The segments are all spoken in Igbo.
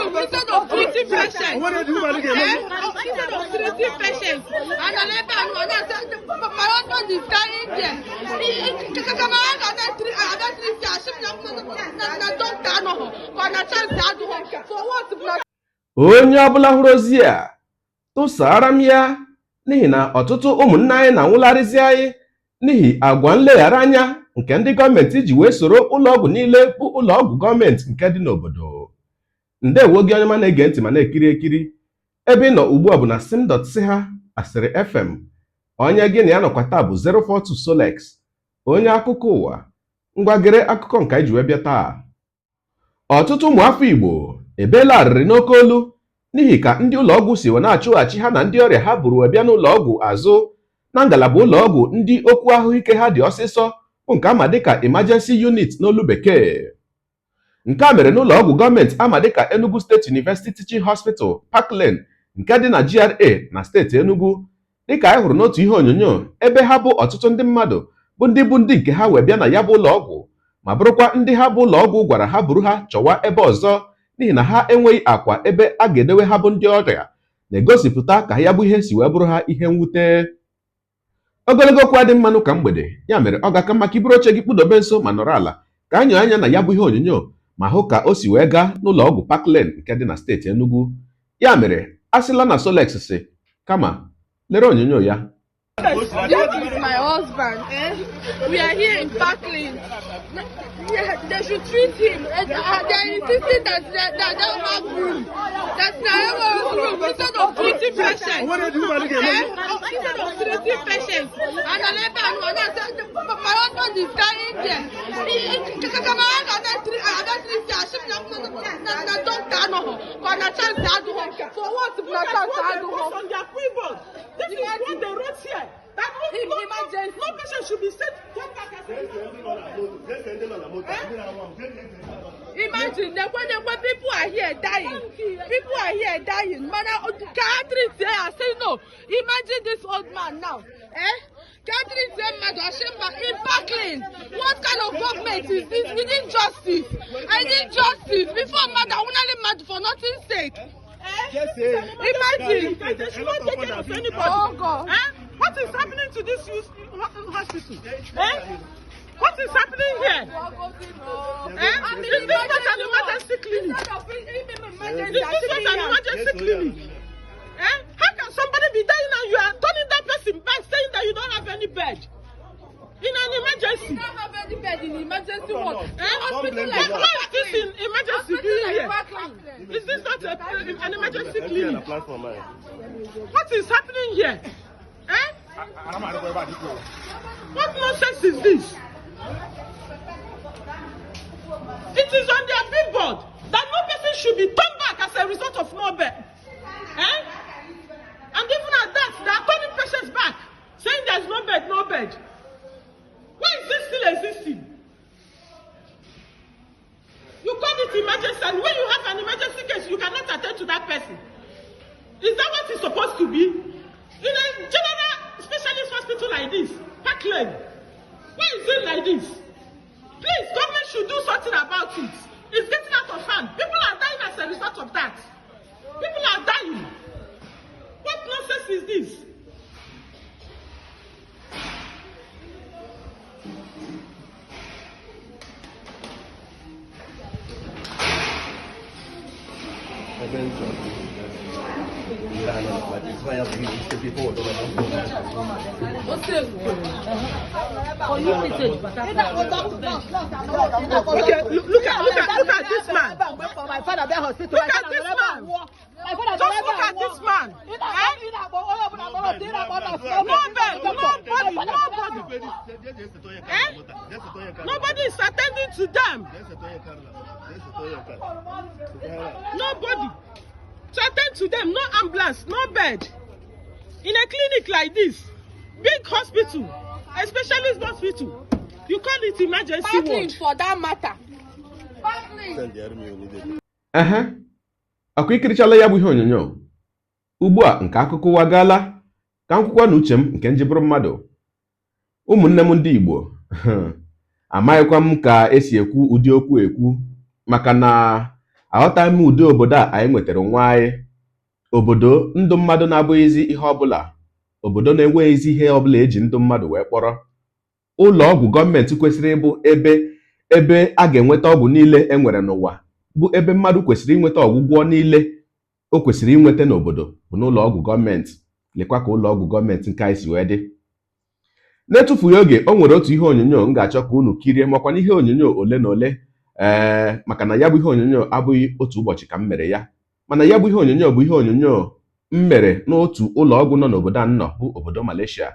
Instead of treating patients, eh? Instead of treating patients, and then ebe a nọ na-asị, my husband is dying there. Kama a ga na-treat ya, asị m na dọkịta anọghọ, ka ọ na chance adịghọ. For what? Na Onye ọbụla hụrụ ozi a, tụsara m ya, n'ihi na ọtụtụ ụmụnne anyị na-anwụlarịzi anyị n'ihi agwa nleghara anya nke ndị gọọmenti ji wee soro ụlọọgwụ niile bụ ụlọọgwụ gọọmenti nke dị n'obodo. Ndewo gị onye ma na-ege ntị ma na-ekiri ekiri. Ebe ị nọ ugbu a bụ na sim.si ha Asịrị FM. Onye gị na ya nọkwa taa bụ 042 Solex, onye akụkọ ụwa. Ngwa, gere akụkọ nke anyị ji wee bịa taa. Ọtụtụ ụmụafọ Igbo ebeela arịrị n'oke olu n'ihi ka ndị ụlọọgwụ si wee na-achụghachi ha na ndị ọrịa ha buru wee bịa n'ụlọọgwụ azụ na ngalaba ụlọọgwụ ndị okwu ahụike ha dị ọsịsọ, bụ nke ama dịka emergency unit n'olu bekee. Nke a mere n'ụlọọgwụ gọọmenti ama dịka Enugu State University Teaching Hospital, Park Lane, nke dị na GRA na steeti Enugu, dịka anyị hụrụ n'otu ihe onyonyo ebe ha bụ ọtụtụ ndị mmadụ bụ ndị nke ha wee bịa na ya bụ ụlọọgwụ, ma bụrụkwa ndị ha bụ ụlọọgwụ gwara ha buru ha chọwa ebe ọzọ n'ihi na ha enweghị akwa ebe a ga-edewe ha bụ ndị ọrịa, na-egosipụta ka ya bụ ihe si wee bụrụ ha ihe mwute. Ogologo okwu adị mmanụ ka mgbede, ya mere ọ ga-aka maka iburu oche gị kpụdobe nso ma nọrọ ala ka anyị anya na ya bụ ihe onyonyo ma hụ ka o si wee gaa n'ụlọ ọgwụ Park Lane nke dị na steeti Enugu. Ya mere a sịla na Solex si, kama lere onyonyo ya. This is my husband. Eh? We are here in Park Lane. Yeah, they should treat him. They are insisting that they don't have room. That they have room instead of treating patients. Eh? Instead of treating patients. And then ebe a nọ na-asị, my husband is dying there. Kama a ga na-treat ya, asị m na dọkịta anọghọ, ka ọ na chance adịghọ. For what? Na Look at chance what they adịghọ. post on their billboard. This is what they wrote here. That no, In no, emergency. no patient should be sent come back as a Imagine, nekwe, people are here dying. People are here dying. Mana ka a treat ya, say no. Imagine this old man now. Eh? Ka a treat mmadụ asị mba in Park Lane. What kind of government is this? We need justice. I need justice. Before mmadụ anwụnalị mmadụ for nothing sake. Eh? Imagine. They should not take care of anybody. Oh God. Eh? What is happening to this youth hospital? Eh? What is happening here? Eh? Is this not an emergency clinic? Is this not an emergency clinic? Eh? How can somebody be dying and you are turning that person back, saying that you don't have any bed? In an emergency. You don't have any bed in emergency ward. Eh? Hospital Why like why is this in emergency Hospital doing like here? Park Lane. Is this not an emergency clinic? What is happening here? Eh? What nonsense is this? It is on their billboard that no person should be turned back as a result of no bed. Eh? And even at that, they are turning patients back, saying there's no bed, no bed. Why is this still existing? You call it emergency, and when you have an emergency case, you cannot attend to that person. Is that what it's supposed to be? In a general specialist hospital like this, Park Lane, why is it like this? Please, government should do something about it. It's getting out of hand. People are dying as a result of that. People are dying. What nonsense is this? Okay, look at this man. Look at this man. Just look at this man. Eh? No bed, nobody, nobody. Eh? Nobody is attending to them. Nobody to attend to them. No ambulance, no bed. In a clinic like this, big hospital, a specialist hospital, you call it emergency Park Lane ward. for that matter. Park Lane. Ehe, ọkwa ikirichala ya bụ ihe onyonyo ugbu a nke akụkọ ụwa gaala ka m kwukwa na uche m nke njibụrụ mmadụ. Ụmụnne m ndị Igbo, amaghịkwa m ka esi ekwu ụdị okwu ekwu, maka na Aghọtaghị m ụdị obodo a anyị nwetara onwe anyị, obodo ndụ mmadụ na-abụghịzi ihe ọbụla, obodo na-enweghịzi ihe ọbụla eji ndụ mmadụ wee kpọrọ. Ụlọ ọgwụ gọọmenti kwesịrị ịbụ ebe a ga-enweta ọgwụ niile e nwere n'ụwa, bụ ebe mmadụ kwesịrị inweta ọgwụgwọ niile o kwesịrị inweta n'obodo, bụ n'ụlọ ọgwụ gọọmenti. Lekwa ka ụlọ ọgwụ gọọmenti nke anyị si wee dị. Na-etufughị oge, o nwere otu ihe onyonyo m ga-achọ ka unu kirie, makwa na ihe onyonyo ole na ole, ee, maka na ya bụ ihe onyonyo abụghị otu ụbọchị ka m mere ya, mana ya bụ ihe onyonyo bụ ihe onyonyo m mere n'otu ụlọ ọgwụ nọ n'obodo a nọ, bụ obodo Malaysia.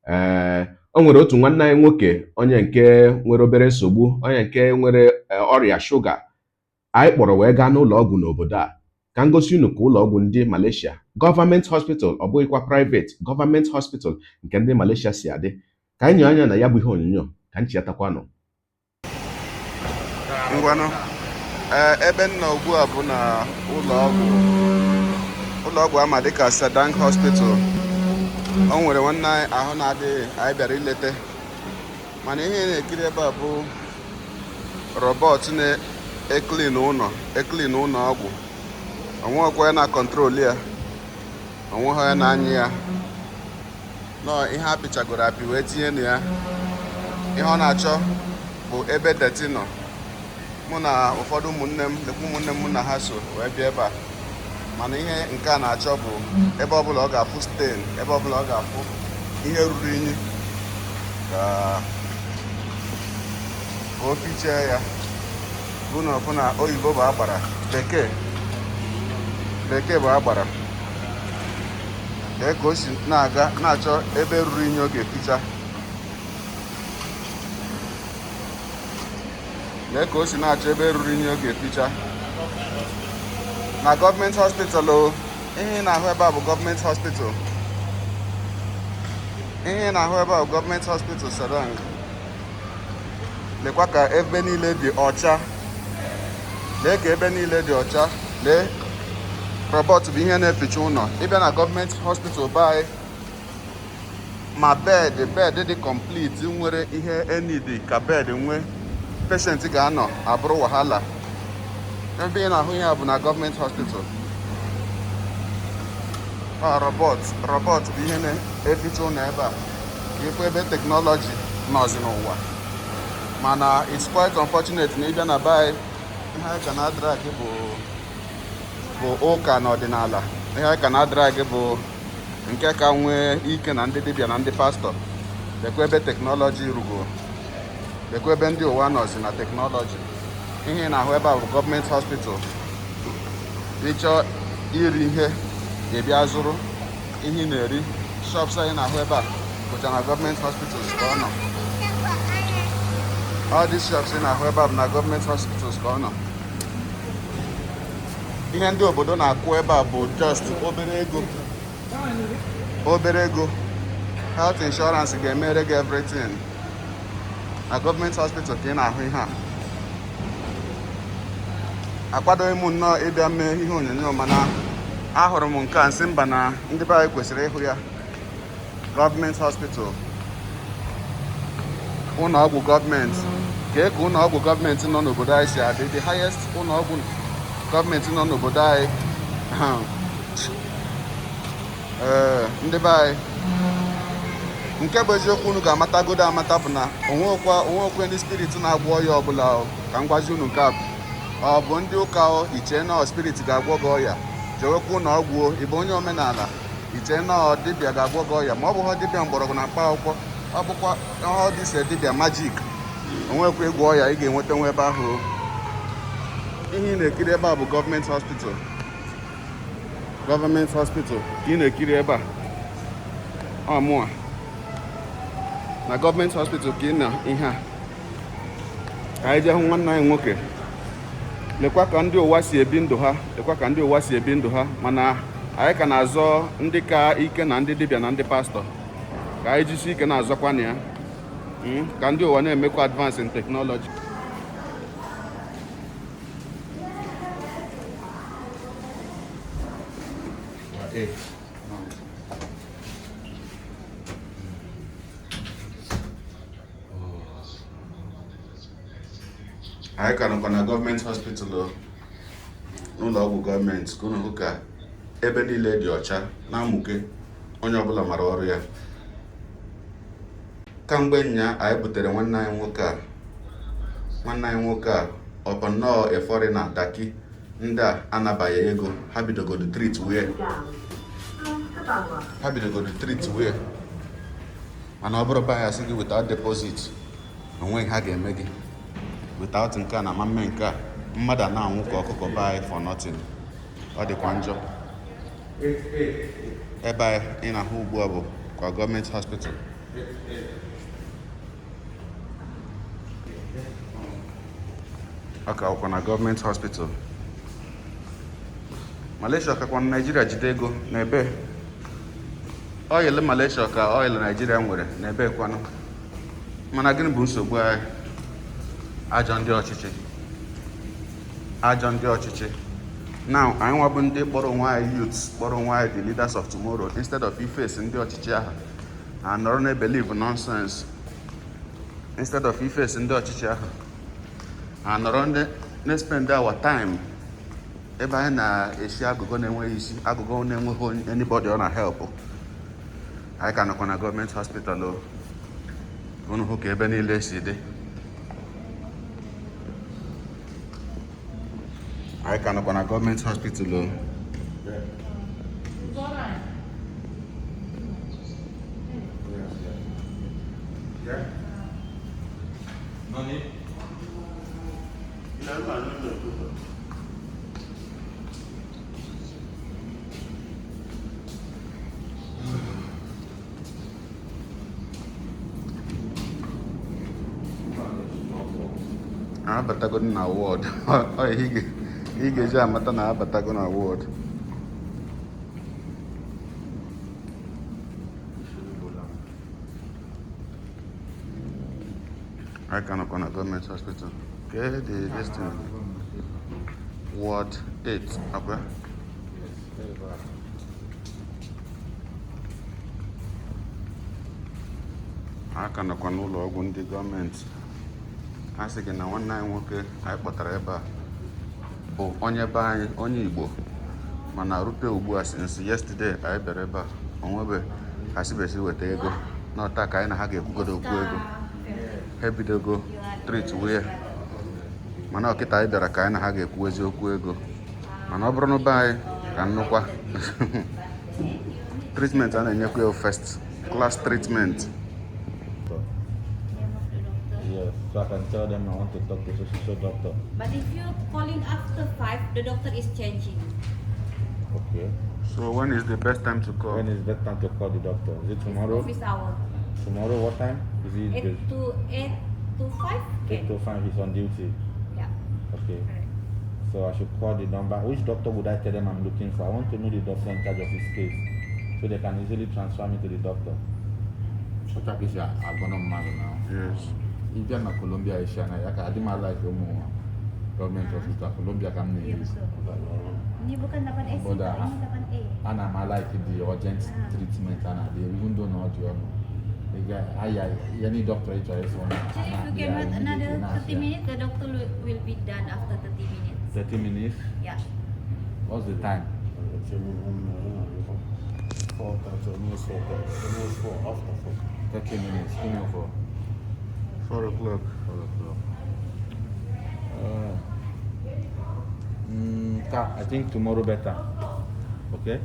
Ee, o nwere otu nwanne anyị nwoke, onye nke nwere obere nsogbu, onye nke nwere ọrịa shuga, anyị kpọrọ wee gaa n'ụlọ ọgwụ n'obodo a. Ka m gosi unu ka ụlọ ọgwụ ndị Malaysia, gọọmenti hospital, ọ bụghịkwa private, gọọmenti hospital nke ndị Malaysia si adị. Ka anyị nyoo anya na ya bụ ihe onyonyo ka m chiatakwanụ. Ngwanụ, ee, ebe m nọ ugbu a bụ na ụlọ ọgwụ ama dịka Serdang Hospital. O nwere nwanne anyị ahụ na-adịghị anyị bịara ilete, mana ihe ị na-ekiri ebe a bụ robot na-eclean ụlọ, eclean ụlọ ọgwụ. Onweghịkwa ya na control ya, onweghị onye na-anya ya. Nọọ ihe a pịchagoro apị wee tinye na ya. Ihe ọ na-achọ bụ ebe dirty nọ. Mụ na ụfọdụ ụmụnne m, lekwa ụmụnne m, mụ na ha so wee bịa ebe a, mana ihe nke a na-achọ bụ ebe ọbụla ọ ga-afụ stain, ebe ọbụla ọ ga-afụ ihe ruru unyi, ka o fichee ya. Bụ na ọfụ na oyibo bụ agbara, bekee, bekee bụ agbara. Lee ka o si na-aga na-achọ ebe ruru unyi ọ ga-eficha. Lee ka o si na-achọ ebe ruru unyi ọ ga-eficha na gọọmenti hospital o. Ihe ị na-ahụ ebe a bụ gọọmenti hospital. Ihe ị na-ahụ ebe a bụ gọọmenti hospital Serdang. Lekwa ka ebe niile dị ọcha. Lee ka ebe niile dị ọcha. Lee, robot bụ ihe na-eficha ụlọ. Ịbịa na gọọmenti hospital be anyị, ma bed, bed dị complete, nwere ihe enidi ka bed nwee, patient ga-anọ abụrụ wahala. Ebe ị na-ahụ ihe a bụ na gọọmenti hospital. Ọ robot, robot bụ ihe na-eficha ụlọ ebe a, ka ịfụ ebe technology nọzi n'ụwa. Mana it's quite unfortunate na ịbịa na be anyị, ihe anyị ka na-adrag bụ ụka na ọdịnala. Ihe anyị ka na-adrag bụ nke ka nwee ike na ndị dibịa na ndị pastọ. Lekwa ebe technology rugo. Lekwa ebe ndị ụwa nọzi na technology. Ihe ị na-ahụ ebe a bụ gọọmenti hospital. Ịchọ iri ihe, ị bịa zụrụ ihe ị na-eri. Shops anyị na-ahụ ebe a bụcha na gọọmenti hospitals ka ọ nọ. All these shops ị na-ahụ ebe a bụ na gọọmenti hospitals ka ọ nọ. Ihe ndị obodo na-akwụ ebe a bụ just obere ego, obere ego. Health insurance ga-emere gị everything. Na gọọmenti hospital ka ị na-ahụ ihe a. Akwadoghị m nnọọ ịbịa mee ihe onyonyo, mana ahụrụ m nke a, nsị mba, na ndị be anyị kwesịrị ịhụ ya. Gọọmenti hospital, ụlọ ọgwụ gọọmenti. Kee ka ụlọ ọgwụ gọọmenti nọ n'obodo anyị si adị? The highest ụlọ ọgwụ gọọmenti nọ n'obodo anyị. Ee, ndị be anyị, nke bụ eziokwu unu ga-amatagodo amata bụ na onwekwe ndị spirit na-agwọ ọya ọbụla o. Ka m gwazi unu, nke a ọ bụ ndị ụka o. Iche na spirit ga-agwọ gị ọya, jewekwa ụlọ ọgwụ o. Ị bụ onye omenala, iche na dibịa ga-agwọ gị ọya, ma ọ bụghị dibịa mgbọrọgwụ na mkpa akwụkwọ, ọ bụkwa ọ dịse dibịa magic, onwekwa ịgwọ ọya ị ga-enweta nwa ebe ahụ o. Ihe ị na-ekiri ebe a bụ gọọmenti hospital. Gọọmenti hospital ka ị na-ekiri ebe a. Ọ mụa na gọọmenti hospital ka ị na ihe a. Ka anyị jee hụ nwanne anyị nwoke. Lekwa ka ndị ụwa si ebi ndụ ha. Lekwa ka ndị ụwa si ebi ndụ ha, mana anyị ka na-azọ ndị ka ike na ndị dibịa na ndị pastọ. Ka anyị jisi ike na-azọkwa na ya. Ka ndị ụwa na-emekwa advance in technology. Anyị ka nọkwa na gọọmenti hospital o. N'ụlọ ọgwụ gọọmenti, ka unu hụ ka ebe niile dị ọcha na-amụke, onye ọbụla mara ọrụ ya. Kamgbe nya anyị butere nwanne anyị nwoke a, nwanne anyị nwoke a ọpọ nnọọ efọrị na daki ndị a anabaghị ego. Ha bidogodo treat wee, ha bidogodo treat wee, mana ọ bụrụ be anyị, asị gị without deposit onweghị ha ga-eme gị, without nke a na ama mme nke a. Mmadụ a na-anwụ ka ọkụkọ be anyị for nothing. Ọ dịkwa njọ. Ebe anyị na-ahụ ugbu a bụ kwa gọọmenti hospital. Ọ ka bụkwa na gọọmenti hospital. Malaysia kakwa na Naijiria jide ego n'ebe oil. Malaysia ka oil Naijiria nwere n'ebe kwanụ. Mana gịnị bụ nsogbu anyị? Ajọ ndị ọchịchị, ajọ ndị ọchịchị. Now, anyị nwa bụ ndị kpọrọ onwe anyị youths, kpọrọ onwe anyị the leaders of tomorrow, instead of iface ndị ọchịchị ahụ, anọrọ na believe nonsense. Instead of iface ndị ọchịchị ahụ, anọrọ ndị na-spend our time ebe anyị na-esi agụgọ na-enweghị isi, agụgọ na-enweghị anybody ọ na-help. Anyị ka nọkwa na gọọmenti hospital o. Unu hụ ka ebe niile si dị. Anyị ka nọkwa na gọọmenti hospital o. Abatago na ward. Ọ ihe ị ga-eji amata na abatago na ward. Anyị ka nọkwa na gọọmenti hospital. Kee the this thing, ward 8 akwa. A ka nọkwa n'ụlọ ọgwụ ndị gọọmenti. A sị gị na nwanne anyị nwoke anyị kpọtara ebe a bụ onye be anyị, onye Igbo, mana rute ugbu a, since yesterday anyị bịara ebe a, onwebe asịbesi weta ego n'ọta ka anyị na ha ga-ekwugodo okwu ego. Ha ebidogo treat wee, mana ọkịta anyị bịara ka anyị na ha ga-ekwu eziokwu ego. Mana ọ bụrụ na be anyị ka nnukwa treatment a na-enyekwa ya, first class treatment. Yes, so I can tell them I want to talk to so so doctor. But if you calling after 5, the doctor is changing. Okay. So when is the best time to call? When is best time to call the doctor? Is it tomorrow? Office hour. Tomorrow what time? Is it 8 to 8 to 5? 8 to 5? He's on duty. Yeah. Okay. Correct. So I should call the number. Which doctor would I tell them I'm looking for? I want to know the doctor in charge of his case, so they can easily transfer me to the doctor. Otu a ka esi agọnọ mmadụ na Yes. ịbịa na Colombia esi na ya ka adị m like ụmụ gọọmenti hospital Colombia ka m Iya, na-use. Betul. Ini bukan 8E sih, Boda. Pak. Ini 8E. Ana m like the urgent treatment a na-adị, even though na ọ dị ọnụ. Ị ga-aya ya ni doctor ị chọrọ ịfụ na So if you can wait another 30 minutes, the doctor will be done after 30 minutes. 30 minutes. Yeah. What's the time? 4:30, almost 4:30, almost 4, after 4. 30 minutes. Give me for 4 o'clock. 4 o'clock. I think tomorrow better. Okay.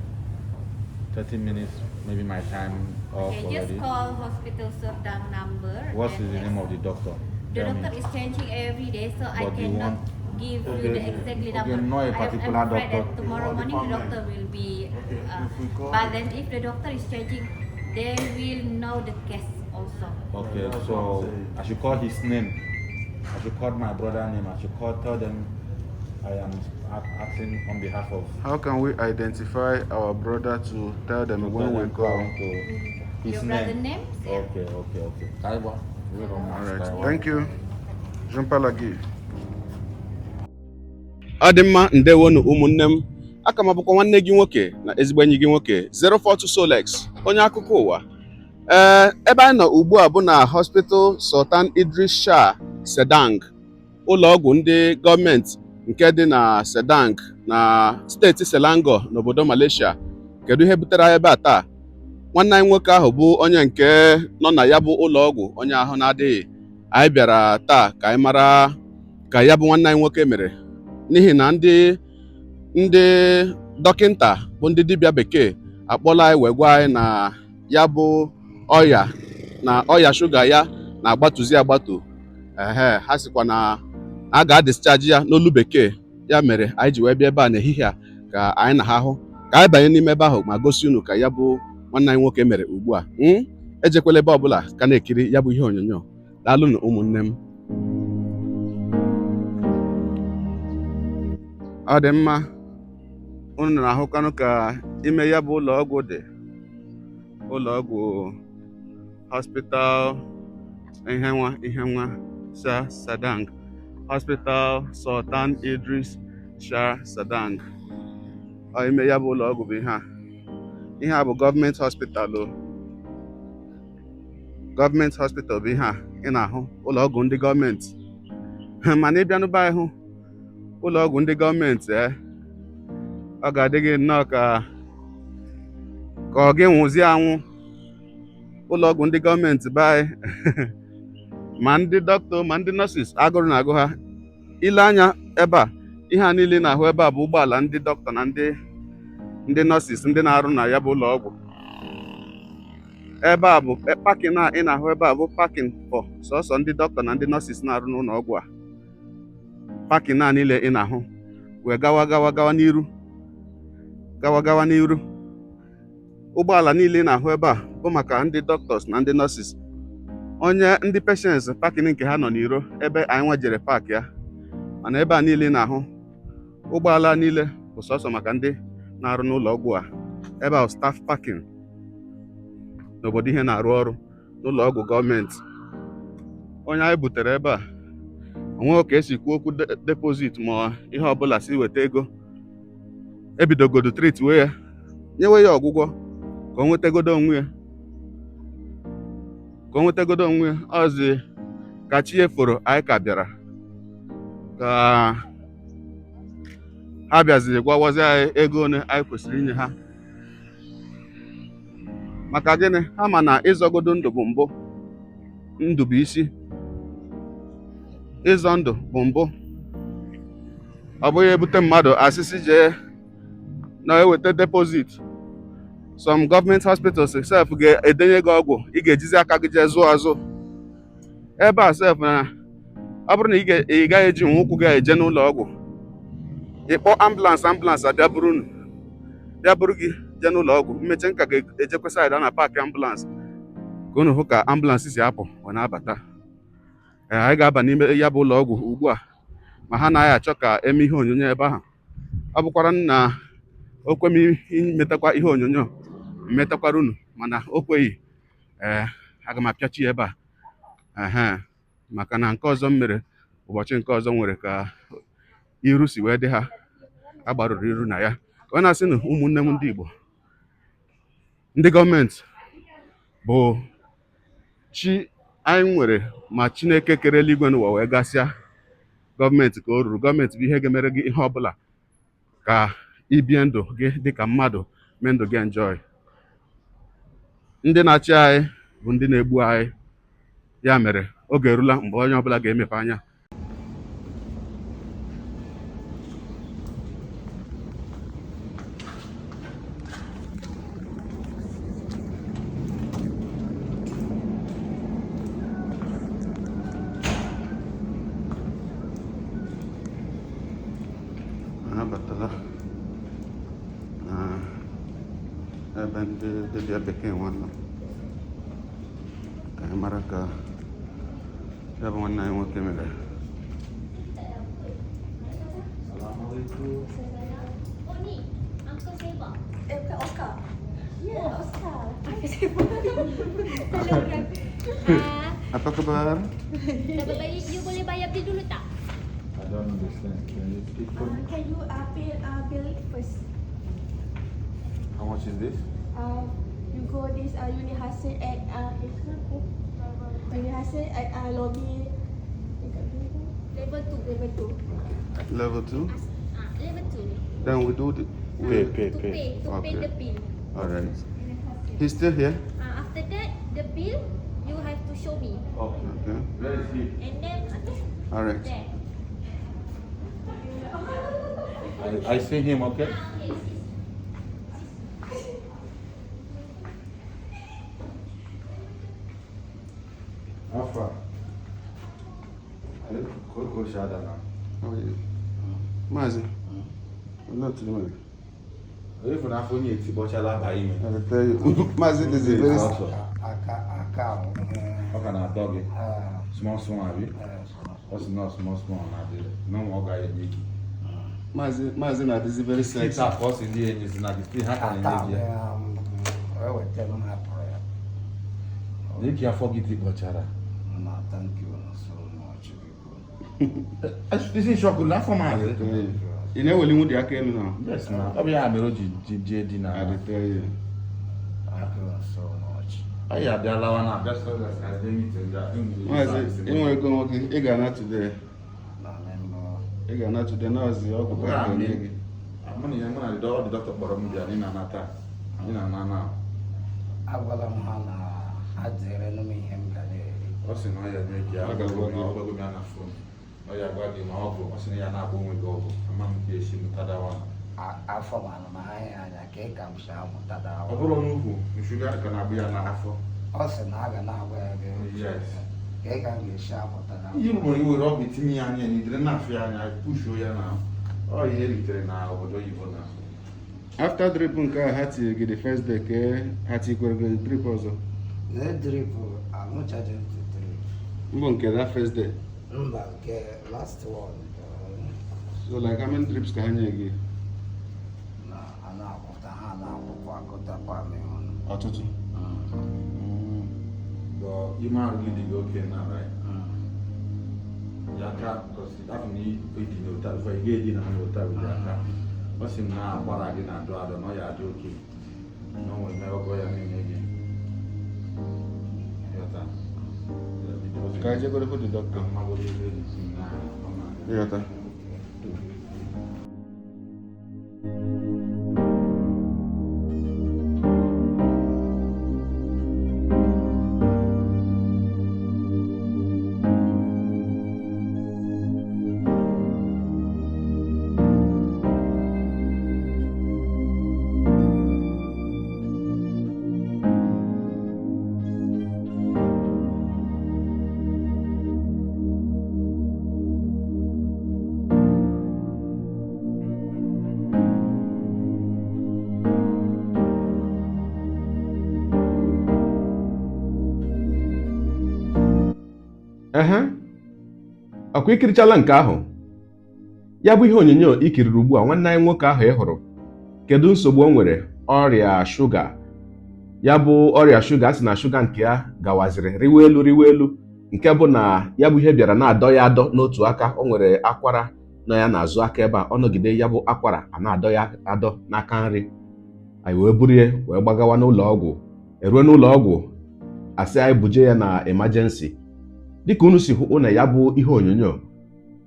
30 minutes, maybe my time off Okay, just already. Call hospital Serdang number. What And is the name of the doctor? The Tell me. doctor is changing every day, so I But you cannot want- give you Okay, the exactly okay, number. not a particular I'm afraid doctor. that tomorrow All morning the department. doctor will be. Okay, if we call But then if the doctor is changing, they will know the case also. Okay, Yeah, that's so what I'm saying. I should call his name. I should call my brother name. I should call, tell them I am asking on behalf of. How can we identify our brother to tell them To when tell we them call? I want to his Your brother name. names? Yeah. Okay. Kaiwa. All right. Thank you. Jumpa lagi. Ọ dị mma, ndewonu ụmụnne m. Aka m abụkwa nwanne gị nwoke na ezigbo enyi gị nwoke, 042 Solex, onye akụkọ ụwa. Ee, ebe anyị nọ ugbu a bụ na Hospital Sultan Idris Shah Serdang, ụlọ ọgwụ ndị gọọmenti. Nke dị na Serdang na steeti Selangor n'obodo Malaysia. Kedu ihe butere anyị ebe a taa? Nwanne anyị nwoke ahụ bụ onye nke nọ na ya bụ ụlọ ọgwụ, onye ahụ na-adịghị. Anyị bịara taa ka anyị mara ka ya bụ nwanne anyị nwoke mere, n'ihi na ndị dọkịnta bụ ndị dibịa bekee akpọla anyị wee gwa anyị na ya bụ ọya na ọya shuga ya na-agbatuzi agbatu. Ehe, ha sịkwa na a ga-adischarge ya n'olu bekee. Ya mere anyị ji wee bịa ebe a n'ehihie a ka anyị na ha hụ, ka anyị banye n'ime ebe ahụ ma gosi unu ka ya bụ nwanne anyị nwoke mere ugbu a. Ejekwala ebe ọbụla, ka na-ekiri ya bụ ihe onyonyo. Daalụnụ, ụmụnne m. Ọ dị mma, unu na-ahụkwanụ ka ime ya bụ ụlọ ọgwụ dị, ụlọ ọgwụ hospital ihe nwa ihe nwa Shah Sadang, Hospital Sultan Idris Shah Sadang. Ọ ime ya bụ ụlọ ọgwụ bụ ihe a. Ihe a bụ gọọmenti hospital o, gọọmenti hospital bụ ihe a ị na-ahụ, ụlọ ọgwụ ndị gọọmenti. Mana ị bịanụ be anyị hụ ụlọ ọgwụ ndị gọọmenti, ọ ga-adị gị nnọọ ka ọ gị nwụzie anwụ. Ụlọ ọgwụ ndị gọọmenti be anyị, ma ndị dọkịta ma ndị nurses, agụrụ na-agụ ha. Ile anya ebe a, ihe a niile ị na-ahụ ebe a bụ ụgbọala ndị dọkịta na ndị nurses, ndị na-arụ na ya bụ ụlọ ọgwụ. Ebe a bụ parking a ị na-ahụ ebe a bụ parking for sọsọ ndị dọkịta na ndị nurses na-arụ n'ụlọ ọgwụ a. Parking a niile ị na-ahụ wee gawa gawa gawa n'iru, gawa gawa n'iru, ụgbọala niile ị na-ahụ ebe a bụ maka ndị doctors na ndị nurses. Onye ndị patients, parking nke ha nọ n'iro ebe anyị nwa jere park ya. Mana ebe a niile ị na-ahụ ụgbọala niile bụ sọsọ maka ndị na-arụ n'ụlọ ọgwụ a. Ebe a bụ staff parking n'obodo ihe na-arụ ọrụ n'ụlọ ọgwụ gọọmenti. Onye anyị butere ebe a, onweghị ka esi kwuo okwu deposit ma ihe ọbụla si weta ego. Ebidogodo treat wee ya, nyewe ya ọgwụgwọ ka o nwetagodo onwe ya, ka o nwetagodo onwe ya. Ọzi ka chi eforo, anyị ka bịara ka ha bịaziri gwawazi anyị ego ole anyị kwesịrị inye ha. Maka gịnị? Ha ma na ịzọgodo ndụ bụ mbụ, ndụ bụ isi. Ịzọ ndụ bụ mbụ. Ọ bụghị ebute mmadụ asịsị jee na-eweta deposit. Some government hospitals sef ga-edenye gị ọgwụ, ị ga-ejizi aka gị jee zụọ azụ. Ebe a sef, na ọ bụrụ na ị gaghị eji nwa ụkwụ gị eje n'ụlọ ọgwụ, ịkpọ ambulance, ambulance abịa buru unu, bịa buru gị jee n'ụlọ ọgwụ. Mmeche nka ga-ejekwa side a na park ambulance ka unu hụ ka ambulance si apụ ọ na-abata. Ee, anyị ga-aba n'ime ya bụ ụlọ ọgwụ ugbu a, ma ha anaghị achọ ka eme ihe onyonyo ebe ahụ. Ọ bụkwara na o kwe m imetakwa ihe onyonyo, mmetakwara unu, mana o kweghị. Ee, aga m apịachi ya ebe a. Ehe, maka na nke ọzọ m mere ụbọchị nke ọzọ nwere ka iru si wee dị ha agbarụrụ iru na ya. Ọ na-asị na ụmụnne m ndị Igbo, ndị gọọmenti bụ chi anyị nwere, ma Chineke kere eluigwe n'ụwa wee gasịa, gọọmenti ka o ruru. Gọọmenti bụ ihe ga-emere gị ihe ọbụla ka ibie ndụ gị dịka mmadụ, mee ndụ gị enjoy. Ndị na-achị anyị bụ ndị na-egbu anyị. Ya mere oge erula mgbe onye ọbụla ga-emepe anya. Abatala na ebe ndị dibịa bekee nwa nọ ka anyị mara ka ya bụ nwanne anyị nwoke mere. Assalamualaikum. Oh ni, Uncle Seba. Eh, bukan Oscar. Ya, yeah, Oscar. Uncle Seba. Tolong kan. Ah, Apa kabar? Dapat bayar, you boleh bayar bil dulu tak? I don't understand. Can you speak for me? Can you pay bill first? How much is this? You go this Uni Hasil at Uni Hasil at lobby Level 2. Level 2. Level 2. Level 2. Then we do the Pay, pay, To pay. pay, to pay Okay. the bill. All right. He's still here. After that, the bill you have to show me. Okay. Okay. Where is he? And then okay, All right. there. I see him, okay? Okay, sis. How far? Go, go, Shada now. How are you? Mazi. I'm not doing If na afọ onye etikpọchala aba ime. I tell you. Mazi, this is very. Aka aka ahụ. Ọ ka na-adọ gị. Small small abi? Ọ sị nọ small small na-adị. Na ụmụ ọ gaghị enye gị. Mazi, Mazi, na this is very sexy. Sita ka ọ sị ndị enyi si na the ha ka na-enye gị ya. Ewetara m hapụrụ ya. N'ike afọ gị tikpọchara. Na thank you so much. Biko. Isi shọkụ n'afọ maazị. Ị na-eweli nwunye aka elu na? Yes na. Ọ bụ ya mere o ji ji jee di na. I tell you. Thank you so much. Anyị abịalawa na abịa sọ na Maazị, ị nwere ego nwoke, ị ga-ana today. Na mmemme. Ị ga-ana today na ọzi ọgwụ ka a ga-enye gị. Mụ na ya mụ na the doctor kpọrọ m bịa anyị na-ana taa. Anyị na-ana na. Agwala m ha na ha dịrị m ihe m ga na-eri. Ọ sị na ọ ya nye gị Ọ ga-agwa gị. ọ gwago m ya na fon. Ọ ya gwa gị ma ọgwụ ọ sị na ya na-agba onwe gị ọgwụ. Ama m ka esi mụta dawa. Afọ m anụ m anya anya ka ị ka m si amụta dawa. Ọ bụrụ n'ukwu, shuga ka na-abụ ya n'afọ. Ọ sị na a ga na-agwa ya gị. Yes. Ka ị ka m ga-esi amụta dawa. Ihe nwere iwere ọgwụ itinye ya anya na ijiri na-afụ ya anya pushuo ya na ọ ihe eritere na obodo oyibo na After drip nke a ha tinyere gị the first day ka ha tinyekwere gị drip ọzọ. Na drip aṅụchaghị m drip. Mbụ nke that first day. Mba nke last one. So like how many drips ka ha nye gị? Na a na-akwụta ha na-akwụkwọ agụtakwa m ọnụ. Ọtụtụ. But ime arụ gị dị gị oke na right? Ya aka because afọ na ịdị n'ụta before ị ga-edi na n'ụta with aka. Ọ sị m na akwara gị na-adọ adọ na ọ ya adị oke. Na o nwere ọgọ ya na-enye gị. Ịghọta? Ka anyị jegoro hụ the doctor. Mmagodo ebe dị si na ọ na- Ịghọta? Ehe, ọkwa ikirichala nke ahụ? Ya bụ ihe onyonyo i kiriri ugbu a, nwanne anyị nwoke ahụ ị hụrụ, kedu nsogbu o nwere? Ọrịa shuga. Ya bụ ọrịa shuga, a sị na shuga nke ya gawaziri riwa elu riwa elu, nke bụ na ya bụ ihe bịara na-adọ ya adọ n'otu aka. O nwere akwara nọ ya n'azụ aka ebe a, ọ nọgide ya bụ akwara a na-adọ ya adọ n'aka nri. Anyị wee buru ya wee gbagawa n'ụlọ ọgwụ. Eruo n'ụlọ ọgwụ, asị anyị buje ya na emergency. Dịka unu si hụ na ya bụ ihe onyonyo,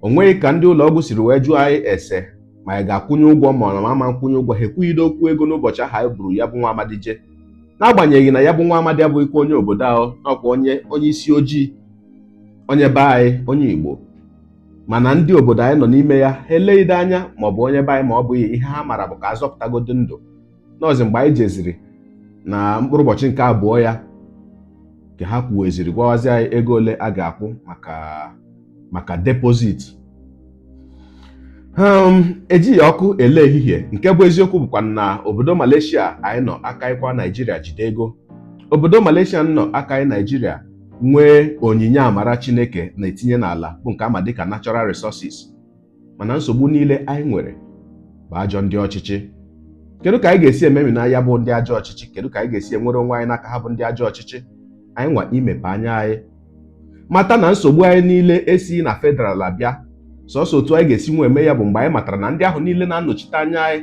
o nweghị ka ndị ụlọ ọgwụ siri wee jụọ anyị ese ma anyị ga-akwụnye ụgwọ ma ọ na ama nkwụnye ụgwọ. Ha ekwughide okwu ego n'ụbọchị ahụ anyị buru ya bụ nwa amadi jee, n'agbanyeghị na ya bụ nwa amadi abụghịkwa onye obodo ahụ, n'ọkwa onye onye isi ojii, onye be anyị, onye Igbo. Mana ndị obodo anyị nọ n'ime ya ha eleghide anya ma ọ bụ onye be anyị ma ọ bụghị. Ihe ha mara bụ ka a zọpụtagodi ndụ. N'ọzi mgbe anyị jeziri na mkpụrụ ụbọchị nke abụọ ya ka ha kwuweziri gwawazi anyị ego ole a ga-akwụ maka deposit. Ejighị ọkụ ele ehihie. Nke bụ eziokwu bụkwa na obodo Malaysia anyị nọ akaghịkwa Naijiria jide ego. Obodo Malaysia nọ akaghị Naijiria nwee onyinye amara Chineke na-etinye n'ala bụ nke ama dịka natural resources. Mana nsogbu niile anyị nwere bụ ajọ ndị ọchịchị. Kedu ka anyị ga-esi ememina ya bụ ndị ajọ ọchịchị? Kedu ka anyị ga-esi enwere onwe anyị n'aka ha bụ ndị ajọ ọchịchị? Anyị nwa imepe anya anyị mata na nsogbu anyị niile esighị na federal abịa. Sọsọ otu anyị ga-esi nwe eme ya bụ mgbe anyị matara na ndị ahụ niile na-anọchite anya anyị,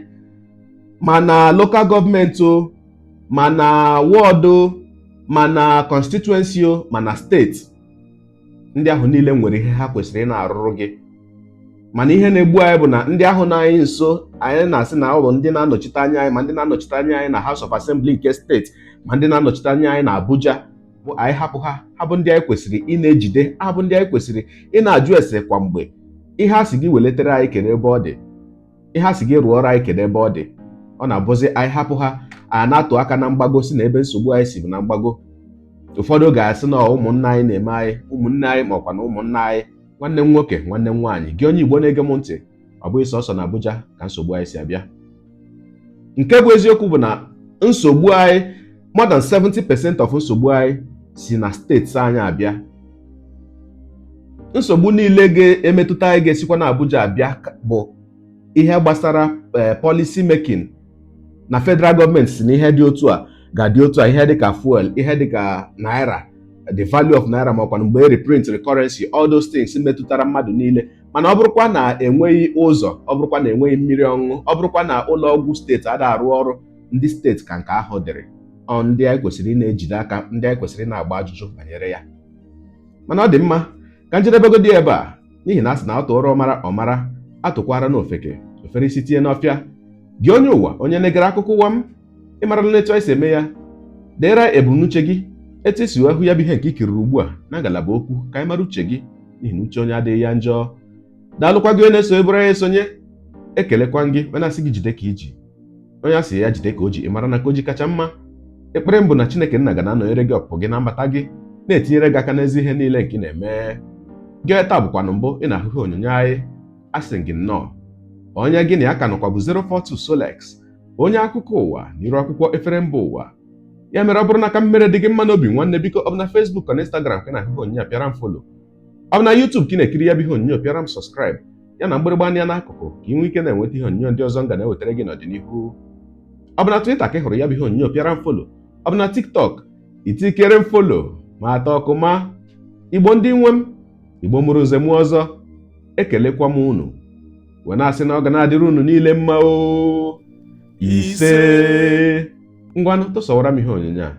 ma na lokal gọọmenti o, ma na wọdụ o, ma na constituency o, ma na steeti, ndị ahụ niile nwere ihe ha kwesịrị ị na-arụrụ gị. Mana ihe na-egbu anyị bụ na ndị ahụ nọ anyị nso, anyị na-asị na ọ bụ ndị na-anọchite anya anyị, ma ndị na-anọchite anya anyị na House of Assembly nke steeti, ma ndị na-anọchite anya anyị na Abuja, bụ anyị hapụ ha. Ha bụ ndị anyị kwesịrị ị na-ejide, ha bụ ndị anyị kwesịrị ị na-ajụ ese kwa mgbe. Ihe a sị gị weletere anyị, kedu ebe ọ dị? Ihe a sị gị rụọrọ anyị, kedu ebe ọ dị? Ọ na-abụzi anyị hapụ ha, a na-atụ aka na mgbago, si na ebe nsogbu anyị si bụ na mgbago. Ụfọdụ ga-asị na ụmụnna anyị na-eme anyị, ụmụnne anyị, ma ọkwa na ụmụnna anyị. Nwanne m nwoke, nwanne m nwaanyị, gị onye Igbo na-ege m ntị, ọ bụghị sọsọ na Abuja ka nsogbu anyị si abịa. Nke bụ eziokwu bụ na nsogbu anyị, more than 70% of nsogbu anyị si na steeti anyị abịa. Nsogbu niile ga-emetụta anyị ga-esikwa na Abuja abịa bụ ihe gbasara policy making na federal gọọmenti si na ihe dị otu a ga-adị otu a, ihe dịka fuel, ihe dịka naira, the value of naira, ma ọkwa mgbe e reprint currency, all those things metụtara mmadụ niile. Mana ọ bụrụkwa na enweghị ụzọ, ọ bụrụkwa na enweghị mmiri ọṅụṅụ, ọ bụrụkwa na ụlọ ọgwụ steeti ada arụ ọrụ, ndị steeti ka nke ahụ dịrị. Ọ ndị anyị kwesịrị ị na-ejide aka, ndị anyị kwesịrị ị na-agba ajụjụ banyere ya. Mana ọ dị mma ka njedebegodi ebe a, n'ihi na a sị na atụọrọ ọmara ọmara, atụkwara n'ofeke ofere isi tinye n'ọfịa. Gị onye ụwa, onye na-egere akụkọ ụwa m, ịmarala n'etu anyị si eme ya. Deere ebumnuche gị, etu esi wee hụ ya bụ ihe nke i kiriri ugbu a, na ngalaba okwu, ka anyị mara uche gị, n'ihi na uche onye adịghị ya njọ. Daalụkwa gị onye na-eso eburu ya esonye. Ekelekwa gị onye na-asị gị jide ka iji, onye asị ya jide ka o ji. Ị mara na ka o ji kacha mma. Ekpere m bụ na Chineke nna ga na-anọnyere gị, ọpụpụ gị na mbata gị, na-etinyere gị aka n'ezi ihe niile nke ị na-eme. Gị taa bụkwanụ mbụ ị na-ahụ ihe onyonyo anyị, asị gị nnọọ. Onye gị na ya ka nọkwa bụ 042 Solex, onye akụkọ ụwa n'iru akwụkwọ efere mba ụwa. Ya mere, ọ bụrụ na ka mmere dị gị mma n'obi, nwanne, biko, ọ bụ na Facebook na Instagram ka ị na-ahụ ihe onyonyo a, pịara m follow. Ọ bụ na YouTube ka ị na-ekiri ya bụ ihe onyonyo, pịara m subscribe, ya na mgbịrịgba anya n'akụkụ, ka ị nwee ike na-enweta ihe onyonyo ndị ọzọ m ga na-ewetara gị n'ọdịnihu. Ọ bụ na Twitter ka ị hụrụ ya bụ ihe onyonyo, pịara m follow. Ọ bụ na TikTok, itikere m follow ma atọ ọkụ. Ma Igbo ndị nwe m, Igbo mụrụ nze mụọ ọzọ, ekelekwa m unu wee na-asị na ọ ga na-adịrị unu niile mma o. Ise. Ngwanụ, tụsawara m ihe onyonyo a,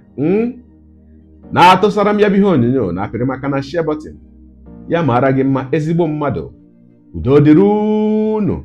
na-atụsara m ya bụ ihe onyonyo na apịrị maka na share button. Ya mara gị mma, ezigbo mmadụ. Udo dịrị unu.